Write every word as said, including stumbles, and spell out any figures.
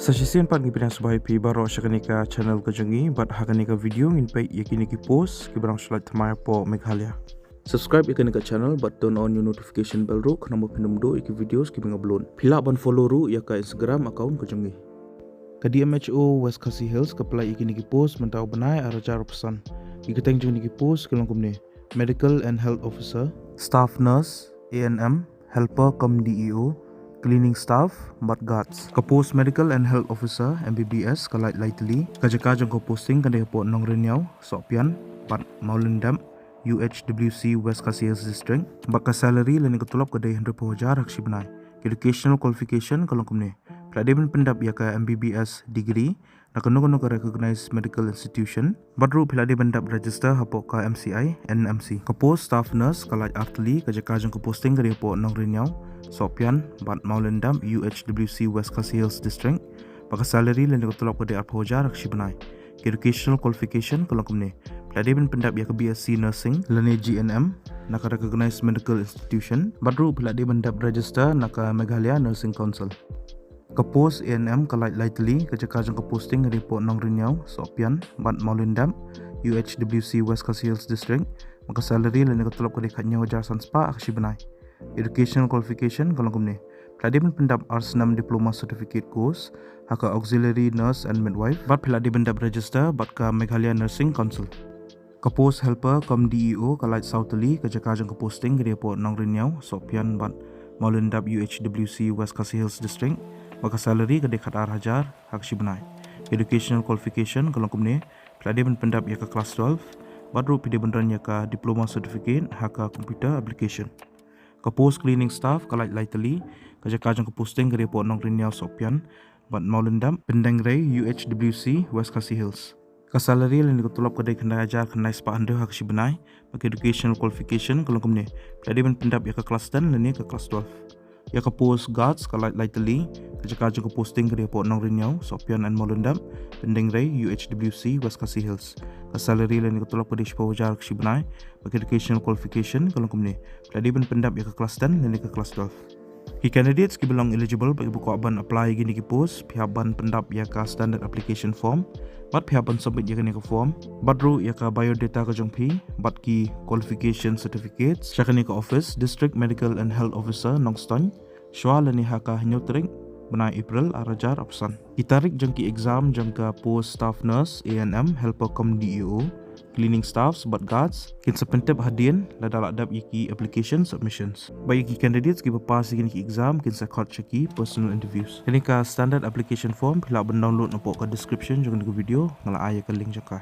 Sa shisien pat ngi pdiang sngewbha ïa phi baroh sha kane ka channel ka jong ngi, bad ha kane ka video ngin peit ïa kine ki post kiba dang shu lait thymmai hapoh Meghalaya. Subscribe ïa kane ka channel bad turn on ïa u notification bell ruh khnang ba phin ym duh ïa ki videos kiba nga upload. Phi lah ban follow ruh ïa ka Instagram account ka jong ngi. Ka D M H O West Khasi Hills ka pynlait ïa kine ki post mynta u bnai ar hajar arphew san. Ki kyrteng jong kine ki post ki long kumne: Medical and Health Officer, Staff Nurse, A N M, Helper cum D E O, Cleaning Staff bad Guards. Ka post Medical and Health Officer, M B B S, ka lait lai tylli. Ka jaka jong ka posting ka dei hapoh Nongrynniaw, Sohpian bad Mawlyndap, U H W C, West Khasi Hills District. Bad ka salary lane ka tulop ka dei hynriewphew hajar ha ka shi bnai. Ka educational qualification ka long kumne: phi la dei ban pyndap ïa ka M B B S degree na kano kano ka recognized medical institution. Bad ruh phi la dei ban dap register hapoh ka M C I, N M C. Ka post Staff Nurse ka lait ar tylli. Ka jaka jong ka posting ka dei hapoh Nongrynniaw, Sohpian bad Mawlyndap, U H W C, West Khasi Hills District. Bad ka salary lane ka tulop ka dei arphew hajar ha ka shi bnai. Ka educational qualification ka long kumne: phi la dei ban pyndap ïa ka B S C Nursing lane G N M na ka recognized medical institution. Bad ruh phi la dei ban dap register na ka Meghalaya Nursing Council. Ka post A N M ka lait lai tylli. Ka jaka jong ka posting ka dei hapoh Nongrynniaw, Sohpian bad Mawlyndap, U H W C, West Khasi Hills District. Bad ka salary lane ka tulop ka dei khathynñiew hajar san spah ha ka shi bnai. Educational qualification ka long kumne: phi la dei ban pyndap ar snem diploma certificate course ha ka auxiliary nurse and midwife. Bad phi la dei ban dap register bad ka Meghalaya Nursing Council. Ka post Helper cum D E O ka lait saw tylli. Ka jaka jong ka posting ka dei hapoh Nongrynniaw, Sohpian bad Mawlyndap, U H W C, West Khasi Hills District. Bad ka salary ka dei khatar hajar ha ka shi bnai. Educational qualification ka long kumne: phi la dei ban pyndap ïa ka class twelve. Bad ruh phi dei ban don ïa ka diploma certificate ha ka computer application. Ka post Cleaning Staff ka lait lai tylli. Ka jaka jong ka posting ka dei hapoh Nongrynniaw, Sohpian bad Mawlyndap, Pyndengrei, U H W C, West Khasi Hills. Ka salary lane ka tulop ka dei khyndai hajar khyndai spah hynriew ha ka shi bnai. Bad ka educational qualification ka long kumne: phi la dei ban pyndap ïa ka class ten lane ka class twelve. Ïa ka post Guards ka lait lai tylli. Ka jaka jong ka posting ka dei hapoh Nongrynniaw, Sohpian and Mawlyndap, Pyndengrei, U H W C, West Khasi Hills. Ka salary lane ka tulop ka dei shiphew hajar ha ka shi bnai. Bad ka educational qualification ka long kumne: phi la dei ban pyndap ïa ka class ten lane ka class twelve. Ki candidates kiba long eligible bad kiba kwah ban apply ïa kine ki post, phi hap ban pyndap ïa ka standard application form bad phi hap ban submit ïa kane ka form bad ruh ïa ka biodata ka jong phi bad ki qualification certificates sha kane ka office, District Medical and Health Officer, Nongstoiñ, shwa lane ha ka hynñiew tarik bnai April ar hajar arphew san. Ki tarik jong ki exam jong ka post Staff Nurse, A N M, Helper cum D E O, Cleaning Staffs bad Guards kin sa pyntip hadien lada la dep ïa ki application submissions. Bad ïa ki candidates kiba pass ïa kine ki exam kin sa khot sha ki personal interviews. Kane ka standard application form phi lah ban download napoh ka description jong kane ka video, nga la ai ïa ka link jong ka.